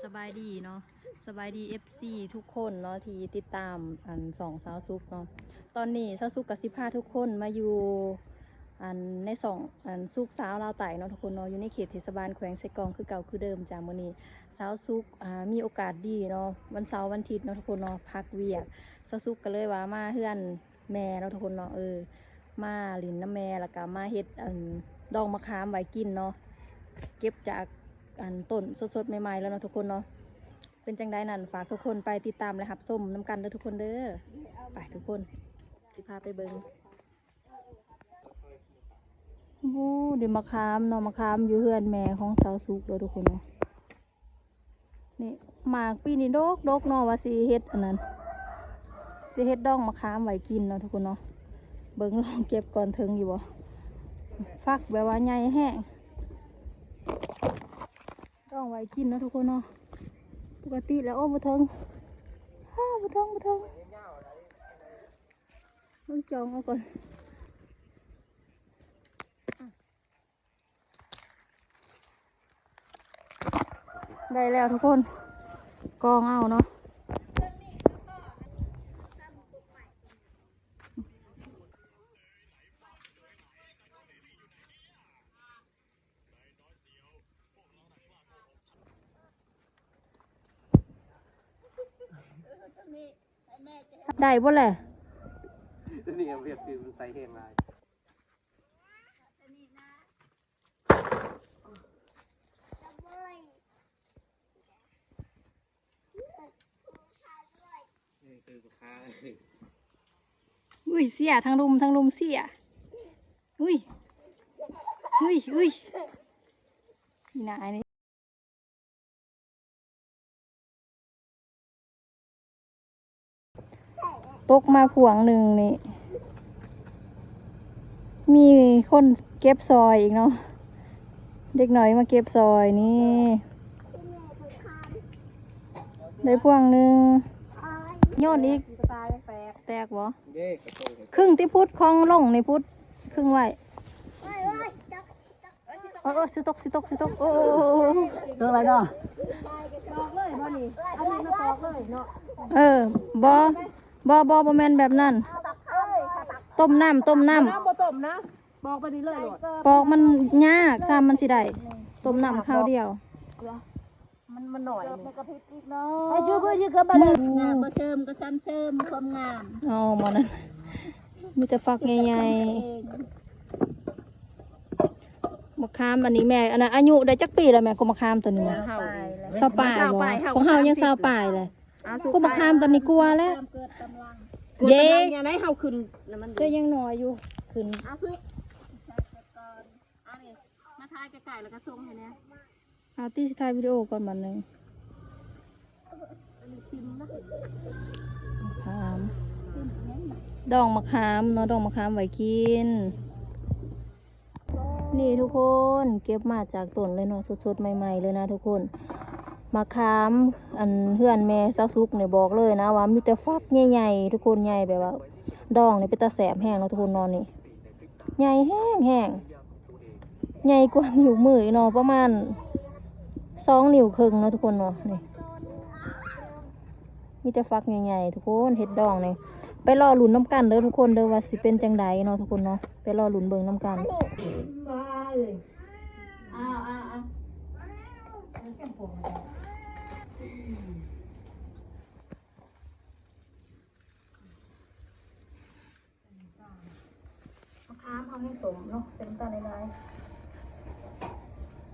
ສະບາຍດີເນາະ ສະບາຍດີ ເອັຟຊີ ທຸກຄົນເນາະ ທີ່ຕິດຕາມອັນຊ່ອງສາວສຸກເນາະ. ຕອນນີ້ສາວສຸກກໍຊິພາທຸກຄົນມາຢູ່ອັນໃນຊ່ອງອັນສຸກສາວລາວໃຕ້ເນາະທຸກຄົນເນາະ ຢູ່ໃນເຂດເທດສະບານແຂວງເຊກອງຄືເກົ່າຄືເດີມຈ້າ. ມື້ນີ້ສາວສຸກ ອ່າ ມີໂອກາດດີເນາະ ວັນເສົາວັນອາທິດເນາະທຸກຄົນເນາະ ພັກວຽກ ສາວສຸກກໍເລີຍວ່າມາເຮືອນ ແມ່ເນາະທຸກຄົນເນາະ ເອີ ມາຫຼິ້ນນຳແມ່ ແລ້ວກໍມາເຮັດອັນດອງມະຂາມໄວ້ກິນເນາະ ເກັບຈາກອັນຕົ້ນສົດໆໃໝ່ໆເລີຍເນາະທຸກຄົນເນາະ. ເປັນຈັ່ງໃດນັ້ນ ຝາກທຸກຄົນໄປຕິດຕາມ ແລະ ຮັບຊົມນຳກັນເດີທຸກຄົນເດີ. ໄປທຸກຄົນ ຊິພາໄປເບິ່ງ. ໂອ້ ໄດ້ມະຂາມເນາະ ມະຂາມຢູ່ເຮືອນແມ່ຂອງສາວສຸກເດີທຸກຄົນເນາະ. ນີ້ໝາກປີນີ້ດົກໆເນາະ ວ່າຊິເຮັດອັນນັ້ນ ຊິເຮັດດອງມະຂາມໄວ້ກິນເນາະທຸກຄົນເນາະ. ເບິ່ງລອງເກັບກ່ອນ ເຖິງຢູ່ບໍ່? ຝັກແບບວ່າໃຫຍ່ແຮງ ດອງໄວ້ກິນເນາະທຸກຄົນເນາະ. ປົກກະຕິແລ້ວ ໂອ້ ບໍ່ເຖິງ ອ້າ ບໍ່ເຖິງ ບໍ່ເຖິງ ເບິ່ງຈອງເອົາກ່ອນ. ໄດ້ແລ້ວທຸກຄົນ ກອງເອົາເນາະ. ໄດ້ບໍ່ແຫຼະ? ຕົວນີ້ເວຍກຄືມັນໃສ່ແຮງຫຼາຍ. ອຸ້ຍ ເສຍ ທັງລຸ່ມ ທັງລຸ່ມເສຍ. ອຸ້ຍ ອຸ້ຍ ອຸ້ຍ ອີ່ໜ້ານີ້. ຕົກມາພວງໜຶ່ງນີ້ ມີຄົນເກັບຊ່ອຍອີກເນາະ ເດັກນ້ອຍມາເກັບຊ່ອຍນີ້ ໄດ້ພວງໜຶ່ງ. ໂຍນອີກ ແຕກບໍ່? ເດ້ ກະຕົງ ຄຶ່ງຕິພຸດ ຂອງລົງນີ້ພຸດ ຄຶ່ງໄວ້. ເອີ ເອີ ຊິຕົກ ຊິຕົກ ຊິຕົກ ໂອ້ ຕົກແລ້ວເນາະ. ເອີ ບໍ່ ບໍ່ ບໍ່ ບໍ່ແມ່ນແບບນັ້ນ ຕົ້ມນ້ຳ ຕົ້ມນ້ຳ ບໍ່ຕົ້ມນະ ປອກໄປນີ້ເລີຍໂລດ. ປອກມັນຍາກ ຊ້ຳມັນຊິໄດ້ ຕົ້ມນ້ຳຄາວດຽວ. ມັນ ມັນໜ້ອຍ ເກີບນີ້ກໍຜິດອີກເນາະ ໄປຈື່ເພື່ອທີ່ເກີບມາເລີຍ ງາມບໍ່ເສີມກໍຊ້ຳເສີມຄວາມງາມ. ອໍ ໝໍນັ້ນ ມີແຕ່ຝັກໃຫຍ່ໆ. ມະຂາມອັນນີ້ແມ່ ອັນນັ້ນອາຍຸໄດ້ຈັກປີແລ້ວແມ່? ກໍມະຂາມຕົວນີ້ນະ ຊາວປາຍບໍ່? ຂອງເຮົາຍັງຊາວປາຍເລີຍ. ກໍມະຂາມຕົວນີ້ກວ່າແລ້ວ ເດ້ ເຮົາຂຶ້ນ ແຕ່ຍັງນ້ອຍຢູ່ ຂຶ້ນ. ມາຖ່າຍໃກ້ໆ ແລ້ວກໍສົ່ງໃຫ້ແດ່. ອາ ຕິ ຊິຖ່າຍວິດີໂອກ່ອນບາດໜຶ່ງ. ມະຂາມ ດອງມະຂາມເນາະ ດອງມະຂາມໄວ້ກິນ. ນີ້ທຸກຄົນ ເກັບມາຈາກຕົ້ນເລີຍເນາະ ສົດໆໃໝ່ໆເລີຍນະທຸກຄົນ. ມະຂາມ ອັນ ເຮືອນແມ່ສາວສຸກນີ້ ບອກເລີຍນະວ່າມີແຕ່ຝັກໃຫຍ່ໆ ທຸກຄົນ ໃຫຍ່ແບບວ່າ ດອງນີ້ເປັນຕາແຊບແຮງເນາະທຸກຄົນເນາະ. ນີ້ ໃຫຍ່ແຮງໆ ໃຫຍ່ກວ່ານິ້ວມືອີກເນາະ ປະມານສອງນິ້ວເຄິ່ງເນາະທຸກຄົນເນາະ. ນີ້ ມີແຕ່ຝັກໃຫຍ່ໆ ທຸກຄົນ ເຮັດດອງນີ້. ໄປລໍລຸ້ນນຳກັນເດີທຸກຄົນເດີ ວ່າຊິເປັນຈັ່ງໃດເນາະທຸກຄົນເນາະ ໄປລໍລຸ້ນເບິ່ງນຳກັນ. ມະຂາມເຮົາແຮງສົ້ມເນາະ ໃສ່ນ້ຳຕານຫຼາຍໆ.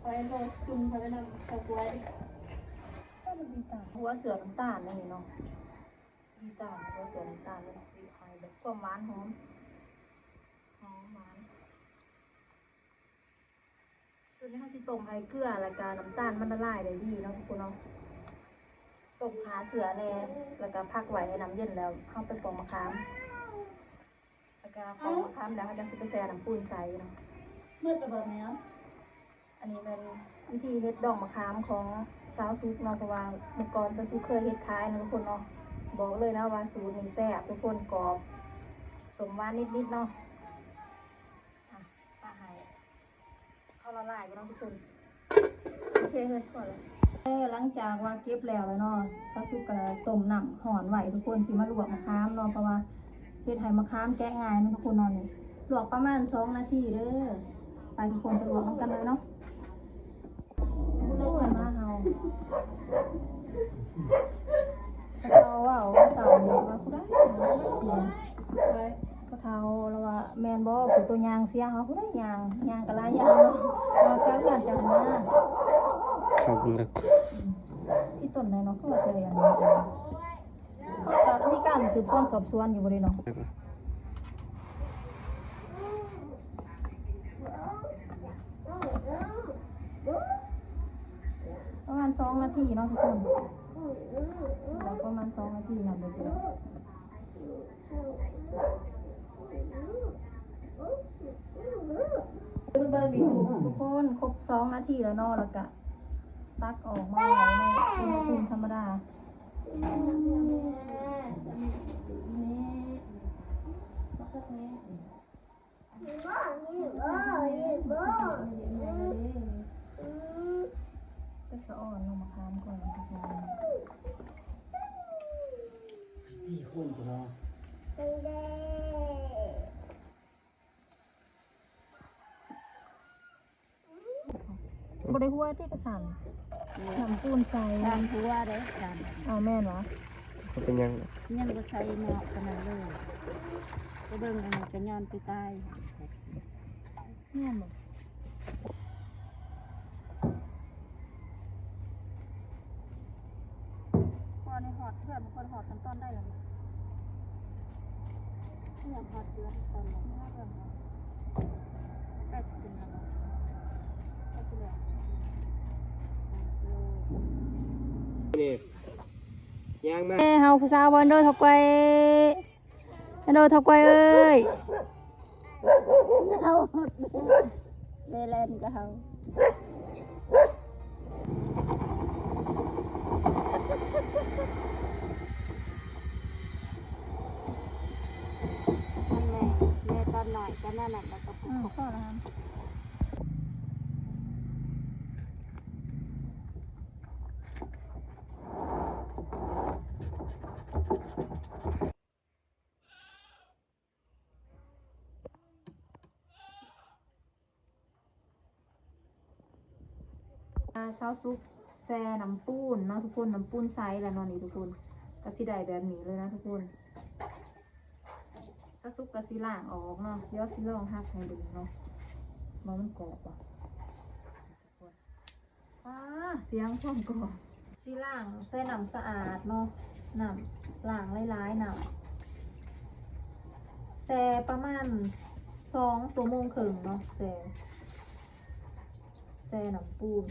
ໄປບໍ່ຈຸ່ມເຂົ້າໄປນຳເຂົ້າກ້ວຍ ເອີ ມັນມີຕານ ຫົວເສືອນ້ຳຕານອັນນີ້ເນາະ ມີຕານ ຫົວເສືອນ້ຳຕານ ມັນຊິໃຫ້ແບບຄວາມຫວານຫອມ ຫອມຫວານ. ຕົວນີ້ເຮົາຊິຕົ້ມໃຫ້ເກືອ ແລ້ວກະນ້ຳຕານມັນລະລາຍໄດ້ດີເນາະທຸກຄົນເນາະ. ຕົ້ມຂ້າເສືອແດ່ ແລ້ວກະພັກໄວ້ໃຫ້ນ້ຳເຢັນ ແລ້ວເຮົາໄປປອກມະຂາມ ແລ້ວກະປອກມະຂາມແລ້ວ ເຮົາຈັ່ງຊິໄປແຊ່ນ້ຳປູນໃສ່ເນາະ. ໝົດແລ້ວບໍ່ແມ່? ອັນນີ້ແມ່ນວິທີເຮັດດອງມະຂາມຂອງສາວສຸກເນາະ ເພາະວ່າເມື່ອກ່ອນສາວສຸກເຄີຍເຮັດຂາຍນະທຸກຄົນເນາະ. ບອກເລີຍນະວ່າສູດນີ້ແຊບທຸກຄົນ ກອບ ສົ້ມຫວານນິດໆເນາະ. ອ່ະ ປະໃຫ້ເຂົາລະລາຍກ່ອນເນາະທຸກຄົນ. ໂອເຄເລີຍ ພໍແລ້ວ. ແລ້ວຫຼັງຈາກວ່າເກັບແລ້ວແລ້ວເນາະ ສາວສຸກກໍຕົ້ມນ້ຳຮ້ອນໄວ້ທຸກຄົນ ຊິມາລວກມະຂາມເນາະ ເພາະວ່າເຮັດໃຫ້ມະຂາມແກະງ່າຍເນາະທຸກຄົນເນາະ. ນີ້ລວກປະມານສອງນາທີເດີ. ໄປທຸກຄົນໄປລວກນຳກັນເລີຍເນາະ. ໂອ້ຍ ໝາເຫົ່າ. ເຂົາເວົ້າເຊົ້ານີ້ວ່າຜູ້ໃດເສຍ ພໍ່ເຖົ້າລາວວ່າແມ່ນບໍ່ ຜູ້ໂຕຍ່າງເສຍເຮົາ ຜູ້ໃດຍ່າງ ຍ່າງກໍຫຼາຍຢ່າງເນາະ ວ່າແຖວເຮືອນເຈົ້າຫັ້ນນະ ເຂົ້າເບິ່ງເດີ. ອືມ ອີ່ຕົ້ນໃດເນາະ ຄືວ່າເຄີຍອັນນີ້ ເຂົາກໍມີການສືບສວນສອບສວນຢູ່ບໍ່ເດເນາະ. ປະມານສອງນາທີເນາະທຸກຄົນ ປະມານສອງນາທີນຳໄປເດີ. ເບິ່ງນີ້ ທຸກຄົນ ຄົບສອງນາທີແລ້ວເນາະ ແລ້ວກະຕັກອອກມາໄວ້ໃນອຸນຫະພູມທຳມະດາ. ແຕ່ສະອອນເນາະ ມະຂາມກ່ອນ ບໍ່ໄດ້ຫົວຕິກະສັນ ນ້ຳປູນໃສ່ ສາມຫົວເດ້ ສາມ ອ້າວ ແມ່ນຫວາ? ເປັນຫຍັງ? ຍັງບໍ່ໃສ່ເນາະ ປານນັ້ນເລີຍ ໄປເບິ່ງອັນນັ້ນກະຍ້ອນຕົວຕາຍ ແມ່ນບໍ່? ບໍ່ໄດ້ຮອດເທື່ອ ມັນຄວນຮອດຂັ້ນຕອນໃດລະ? ຍັງຮອດເທື່ອຂັ້ນຕອນໃດ? ໃກ້ຊິເປັນແລ້ວ ໃກ້ຊິແລ້ວ ນີ້ ຍ່າງມາ ເອີ ເຮົາຜູ້ສາວບໍ່ ເດີ ເຖົ້າກ້ອຍ. ເດີ ເຖົ້າກ້ອຍເອີຍ ເອົາ ໄດ້ແລ່ນກັບເຮົາ ແມ່ ແມ່ຕອນນ້ອຍກໍແນວນັ້ນແຫຼະ ກໍ ອືມ ພໍແລ້ວ. ອາ ສາວສຸກແຊ່ນ້ຳປູນເນາະທຸກຄົນ ນ້ຳປູນໃສແລ້ວເນາະນີ້ທຸກຄົນ ກໍຊິໄດ້ແບບນີ້ເລີຍນະທຸກຄົນ. ສາວສຸກກໍຊິລ້າງອອກເນາະ ດຽວຊິລອງຫັກໃຫ້ເບິ່ງເນາະ ວ່າມັນກອບບໍ່. ອາ ສຽງຄວາມກອບ ຊິລ້າງໃສ່ນ້ຳສະອາດເນາະ ນ້ຳ ລ້າງຫຼາຍໆ ນ້ຳ ແຊ່ປະມານສອງຊົ່ວໂມງເຄິ່ງເນາະ ແຊ່ ແຊ່ນ້ຳປູນ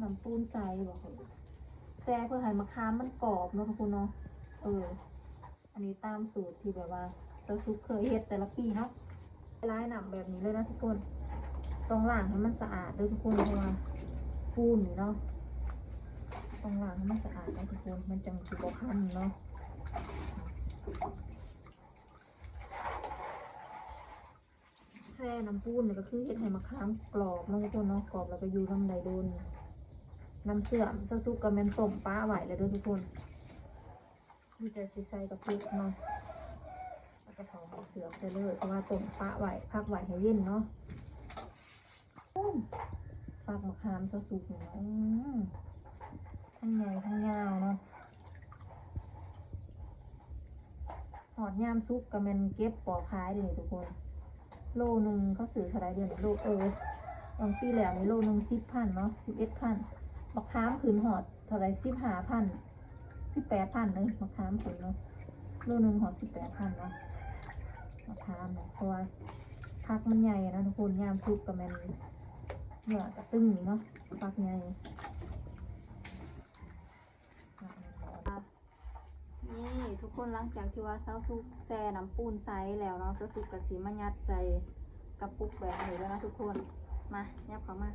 ນ້ຳປູນໃສບໍ່ ແຊ່ເພື່ອໃຫ້ມະຂາມມັນກອບເນາະທຸກຄົນເນາະ ເອີ. ອັນນີ້ຕາມສູດທີ່ແບບວ່າສາວສຸກເຄີຍເຮັດແຕ່ລະປີເນາະ ຫຼາຍນ້ຳແບບນີ້ເລີຍນະທຸກຄົນ ຕ້ອງລ້າງໃຫ້ມັນສະອາດເດີທຸກຄົນ ເພາະວ່າປູນນີ້ເນາະ ຕ້ອງລ້າງໃຫ້ມັນສະອາດນະທຸກຄົນ ມັນຈັ່ງຊິບໍ່ຄຳເນາະ. ແຊ່ນ້ຳປູນນີ້ກໍຄືເຮັດໃຫ້ມະຂາມກອບເນາະທຸກຄົນເນາະ ກອບແລ້ວກໍຢູ່ນຳໄດ້ດົນ ນ້ຳເຊື່ອມສາວສຸກກໍແມ່ນຕົ້ມປະໄວ້ແລ້ວເດີທຸກຄົນ ມີແຕ່ຊິໃສ່ກະປຸກເນາະ ແລ້ວກໍເອົານ້ຳເຊື່ອມໃສ່ເລີຍ ເພາະວ່າຕົ້ມປະໄວ້ ພັກໄວ້ໃຫ້ເຢັນເນາະ. ຝັກມະຂາມສາວສຸກນີ້ເນາະ ອືມ ທັງໃຫຍ່ທັງຍາວເນາະ ຮອດຍາມສຸກກໍແມ່ນເກັບປອກຂາຍເດ້ນີ້ທຸກຄົນ ໂລໜຶ່ງເຂົາຊື້ເທົ່າໃດເດນີ້ ໂລ ເອີ ບາງປີແລ້ວນີ້ໂລໜຶ່ງສິບພັນເນາະ ສິບເອັດພັນ ບັກຂາມຂຶ້ນຮອດເທົ່າໃດ ສິບຫ້າພັນ ສິບແປດພັນເດີ ມະຂາມເພິ່ນເນາະ ໂລໜຶ່ງຮອດສິບແປດພັນເນາະ ມະຂາມເນາະ ເພາະວ່າຝັກມັນໃຫຍ່ນະທຸກຄົນ ຍາມສຸກກໍແມ່ນເນື້ອກະຕຶງເນາະ ຝັກໃຫຍ່. ນີ້ທຸກຄົນ ຫຼັງຈາກທີ່ວ່າສາວສຸກແຊ່ນ້ຳປູນໃສ່ແລ້ວເນາະ ສາວສຸກກໍຊິມາຍັດໃສ່ກະປຸກແບບນີ້ແລ້ວນະທຸກຄົນ ມາ ຫຍັບເຂົ້າມາ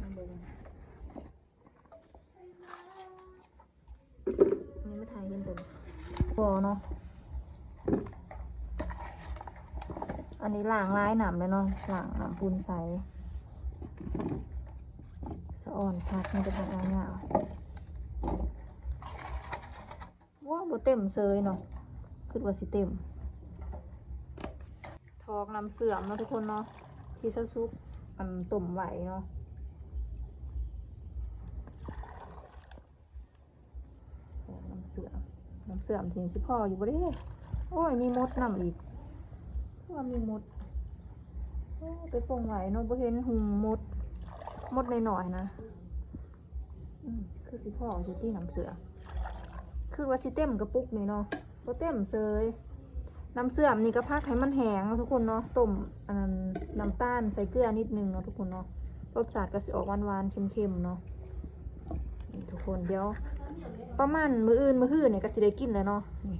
ມາເບິ່ງ. ນີ້ມາຖ່າຍເຫັນຕົວນີ້ບໍ່ເນາະ ເອົ ອັນນີ້ລ້າງຫຼາຍນ້ຳແລ້ວເນາະ ລ້າງນ້ຳປູນໃສ ສະອອນຜັກ ມີແຕ່ຜັກຍາວໆ ວ້າ ບໍ່ເຕັມເສີຍເນາະ ຄິດວ່າຊິເຕັມ. ຖອກນ້ຳເຊື່ອມເນາະທຸກຄົນເນາະ ທີ່ຊາວສຸກ ອັນ ຕົ້ມໄວ້ເນາະ ຖອກນ້ຳເຊື່ອມ ນ້ຳເຊື່ອມທີ່ຊິພໍຢູ່ບໍ່ເດ? ໂອ້ຍ ມີມົດນຳອີກ ຄືວ່າມີມົດ ໂອ້ ໄປປົງໄວ້ເນາະ ບໍ່ເຫັນຫຸ່ມມົດ ມົດນ້ອຍໆນະ. ອືມ ຄືຊິພໍຢູ່ຕິນ້ຳເຊື່ອມ ຄືວ່າຊິເຕັມກະປຸກນີ້ເນາະ ບໍ່ເຕັມເສີຍ. ນ້ຳເຊື່ອມນີ້ກະພັກໃຫ້ມັນແຫ້ງເນາະທຸກຄົນເນາະ ຕົ້ມ ອັນນັ້ນ ນ້ຳຕານໃສ່ເກືອນິດໜຶ່ງເນາະທຸກຄົນເນາະ ລົດຊາດກະຊິອອກຫວານໆ ເຄັມໆເນາະ ນີ້ທຸກຄົນ. ດຽວປະມານມື້ອື່ນມື້ຮືນີ້ກະຊິໄດ້ກິນແລ້ວເນາະ. ນີ້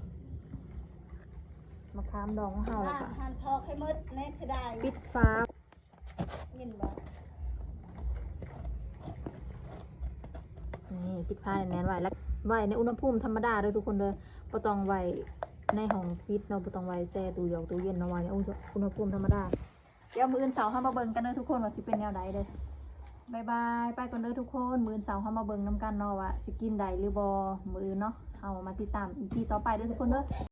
ມະຂາມດອງຂອງເຮົາ ແລ້ວກະ ຫັ້ນຖອກໃຫ້ໝົດແນ່ ເສຍດາຍ ປິດຝາ ເຫັນບໍ່? ນີ້ ປິດຝາແໜ້ນໆໄວ້ ແລ້ວໄວ້ໃນອຸນຫະພູມທຳມະດາເດີທຸກຄົນເດີ ບໍ່ຕ້ອງໄວ້ໃນຫ້ອງຟຣີດເນາະ ບໍ່ຕ້ອງໄວ້ແຊ່ຕູ້ຢອກຕູ້ເຢັນເນາະ ໄວ້ໃນອຸນຫະ ອຸນຫະພູມທຳມະດາ. ດຽວມື້ອື່ນເຊົ້າເຮົາມາເບິ່ງກັນເດີທຸກຄົນ ວ່າຊິເປັນແນວໃດເດີ. ບາຍບາຍ ໄປກ່ອນເດີທຸກຄົນ ມື້ອື່ນເຊົ້າເຮົາມາເບິ່ງນຳກັນເນາະ ວ່າຊິກິນໄດ້ຫຼືບໍ່ ມື້ອື່ນເນາະ ເຮົາມາຕິດຕາມອີພີຕໍ່ໄປເດີທຸກຄົນເດີ.